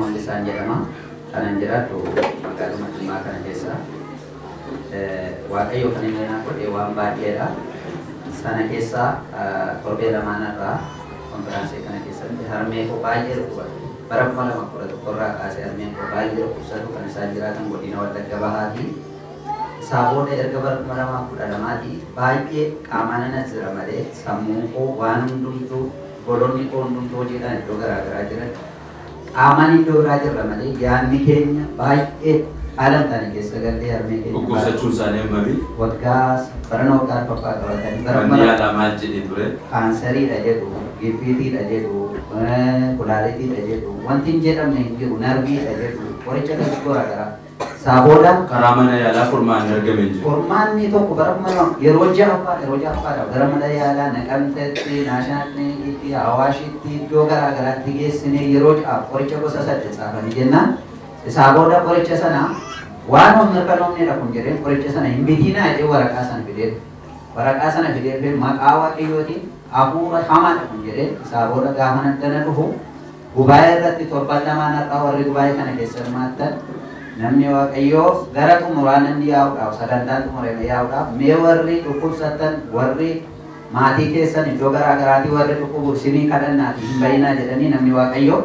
Mul'isaan jedhama. Kanan jiraadhu magaaluma Jimmaa kana keessa. Waaqayyo kan inni naa godhe waan baay'eedha. Sana keessaa torbee lamaan irraa konfiraansii kana keessatti harmee koo baay'ee dhukkubatu. Bara 2011 irraa kaasee harmeen koo baay'ee dhukkubsatu kan isaan jiraatan godina Wallagga Bahaati. Isaa booda erga bara 2012 baay'ee qaamaan anas jira malee sammuun koo waan hundumtuu obboloonni koo hundumtuu hojiidhaan iddoo garaa garaa jiran qaamaan iddoo biraa jirra malee yaadni keenya baay'ee haala hin taane keessa gallee harmee keenya Dhukkubsachuun isaanii hammami? Waggaa barana waggaa arfaffaa qabatanii bara Manni yaalaa maal jedhee ture? Kaansariidha jedhu, giffiitiidha jedhu, kulaaliitiidha jedhu, wanti hin jedhamne hin jiru, narviidha jedhu, qoricha garaa garaa. Isaa booda Karaa mana yaalaa furmaanni argame hin jiru. Furmaanni tokko bara 2000 yeroo ja'affaa yeroo ja'affaadhaaf gara mana yaalaa Naqamteetti, Naashinaal Kiliinikiitti, Awaashitti iddoo garaa garaatti geessinee yeroo ja'aaf qoricha gosa saddeet tsaafanii jennaan isaa booda qoricha sana waan of mirkanoofnedha kun jedheen qoricha sana hin bitiinaa jedhee waraqaa sana fidee dhufe. Waraqaa sana fidee dhufee maqaa Waaqayyootiin hafuura hamaadha kun jedhee isaa booda gaafa naddana dhufu Gubaa'ee irratti torban lamaan har'aa warri gubaa'ee kana keessa hirmaattan namni Waaqayyoo gara xumuraa namni yaa'uudhaaf sagantaan xumurame yaa'uudhaaf mee warri dhukkubsattan warri maatii keessan iddoo garaa garaatii warri dhukkubu isinii kadhannaati hin bayinaa jedhanii namni Waaqayyoo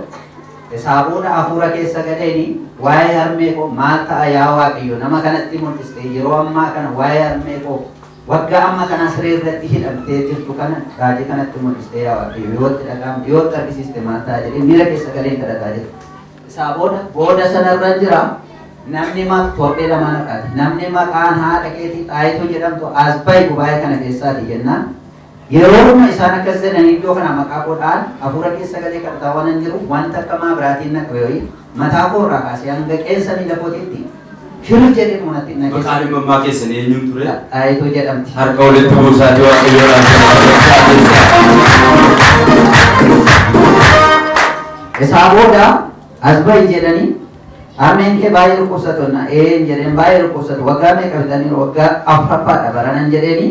isaa booda hafuura keessa galeeni waa'ee harmee koo maal ta'a yaa Waaqayyo nama kanatti mul'iste yeroo ammaa kana waa'ee harmee koo Waggaa amma kanaa siree irratti hidhamtee jirtu kana raajii kanatti mul'istee yaa Waaqayyo yoo itti dhaga'amte yoo itti argisiiste maal ta'a jedhee miira keessa galeen kadhataa jira. Isaa booda booda sanarra jira namni maq torbee lamaan har'aati namni maqaan haadha keetii Xaayituu jedhamtu as bahi gubaa'ee kana keessaati jennaan yeroodhuma isaan akkas jedhanii iddoo kana maqaa koo dha'an hafuura keessa galee kadhataa waan hin jiru wanta akka maa biraatiin na qabe wayii mataa koo irraa kaasee hanga qeensa miila kootiitti shir jedhee natti na keessa. Maqaan imammaa keessan eenyuun ture? Xaayituu jedhamti. Harka walitti buusaatii Waaqayyoodhaan Isaa booda as bahi jedhanii harmeen kee baay'ee dhukkubsatu na een jedheen baay'ee dhukkubsatu waggaa meeqa fixanii waggaa afuraffaadha baranan jedheeni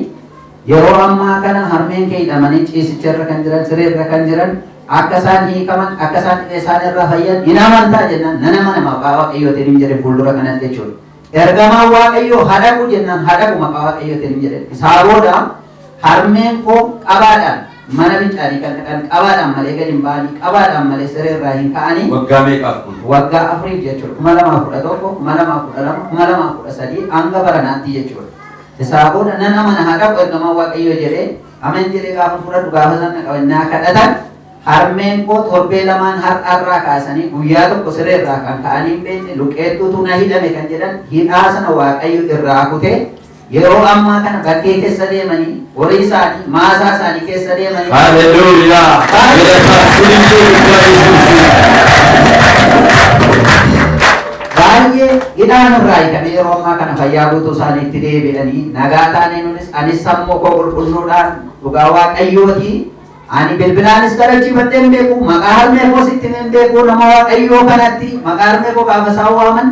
yeroo ammaa kana harmeen kee hidhamanii ciisicharra kan jiran sireerra kan jiran akka isaan hiikaman akka isaan dhibee isaan irraa fayyan hin amantaa jennaan nan amana maqaa Waaqayyootiin hin jedhe fuuldura kanatti jechuudha. Ergamaan Waaqayyoo hadhaqu jennaan hadhaqu maqaa Waaqayyootiin hin jedhe. Isaa booda harmeen koo qabaadhaan mana fincaanii kan dhaqan qabaadhaan malee gadi hin ba'anii qabaadhaan malee siree irraa hin ka'anii. Waggaa meeqaaf kun? Waggaa afuriif jechuudha. 2011, 2012, 2013 hanga baranaatti jechuudha. Isaa booda nan amana hadhaqu ergamaan Waaqayyoo jedhee amen jedhee gaafa fudhadhu gaafa sana qabannaa kadhatan harmeen koo torbee lamaan har'arraa kaasanii guyyaa tokko siree irraa kan ka'anii hin beekne luqeettuutu na hidhame kan jedhan hidhaa sana Waaqayyo irraa kutee yeroo ammaa kana bakkee keessa deemanii horii isaanii maasaa isaanii keessa deemanii. Haleluuyaa! Baay'ee hidhaan irraa hiikamee yeroo ammaa kana fayyaa guutuu isaaniitti deebi'anii nagaa taanee nunis anis sammuu koo qulqulluudhaan dhugaa Waaqayyooti. Ani bilbilaanis kadhachiifadhee hin beeku maqaa harmee koos itti hin beeku nama Waaqayyoo kanatti maqaa harmee koo gaafa isaan waaman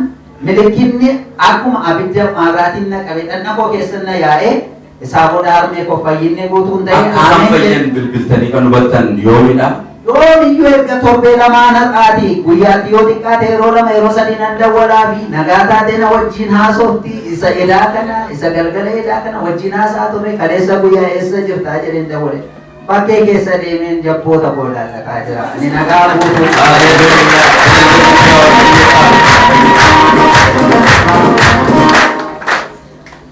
milikinni akkuma abidda maarraatiin na qabe dhagna koo keessa na yaa'ee isaa booda harmee koo fayyinni guutuun ta'e. Akka isaan fayyan bilbiltanii kan hubattan yoomidha? Yoomiyyuu erga torbee lamaan har'aati guyyaatti yoo xiqqaate yeroo lama yeroo sadii nan dawwalaa fi nagaa taatee na wajjin haasofti isa edaa kana isa galgala edaa kana wajjin haasaa turre kaleessa guyyaa eessa jirtaa jedheen dawwale. Bakkee keessa deemeen jabboota koo ilaallataa jira. Ani nagaa guutuu.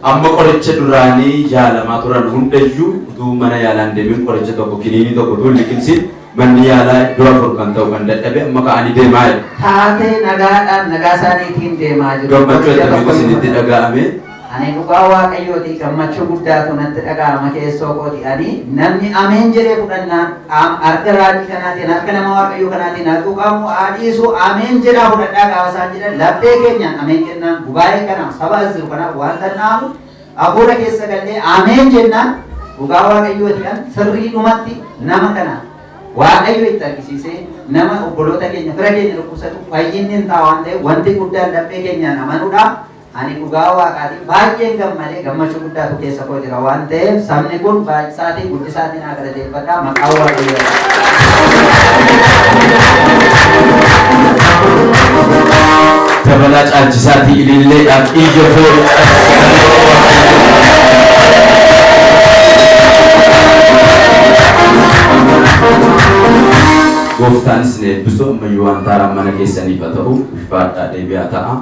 Amma qoricha duraanii yaalamaa turan hundayyuu utuu mana yaalaan deemin qoricha tokko kiniinii tokko utuu hin liqimsin manni yaalaa iddoo afur kan ta'u kan dadhabe amma ka'anii deemaa jiru. Taatee nagaadhaan nagaa isaaniitiin deemaa jiru. Gammachuu akkamiitu isinitti dhaga'ame? Ani dhugaa Waaqayyooti gammachuu guddaatu natti dhaga'ama keessoo kooti. Ani namni ameen jedhee fudhannaan harka raajii kanaatiin harka nama Waaqayyoo kanaatiin haa tuqamu haa dhiisu ameen jedhaa fudhadhaa gaafa isaan jedhan laphee keenyaan ameen jennaan gubaa'ee kanaaf saba as jiru kanaaf waan dhaga'amu hafuura keessa gallee ameen jennaan dhugaa Waaqayyooti an sirriidhumatti nama kana Waaqayyo itti argisiisee nama obboloota keenya fira keenya dhukkubsatu fayyinni hin ta'a waan ta'eef wanti guddaan laphee keenyaan amanuudha. Ani dhugaa Waaqaatiin baay'een gammadee gammachuu guddaatu keessa koo jira waan ta'eef sabni kun baay'isaatiin guddisaatiin haa galateeffadhaa maqaa Waaqayyoo. Dabalaa caalchisaatii ililleedhaan iyya foon. Gooftaan isin eebbisu. Ammayyuu waan taaraan mana keessaniif haa ta'u. Ulfaadhaa, deebi'aa ta'a.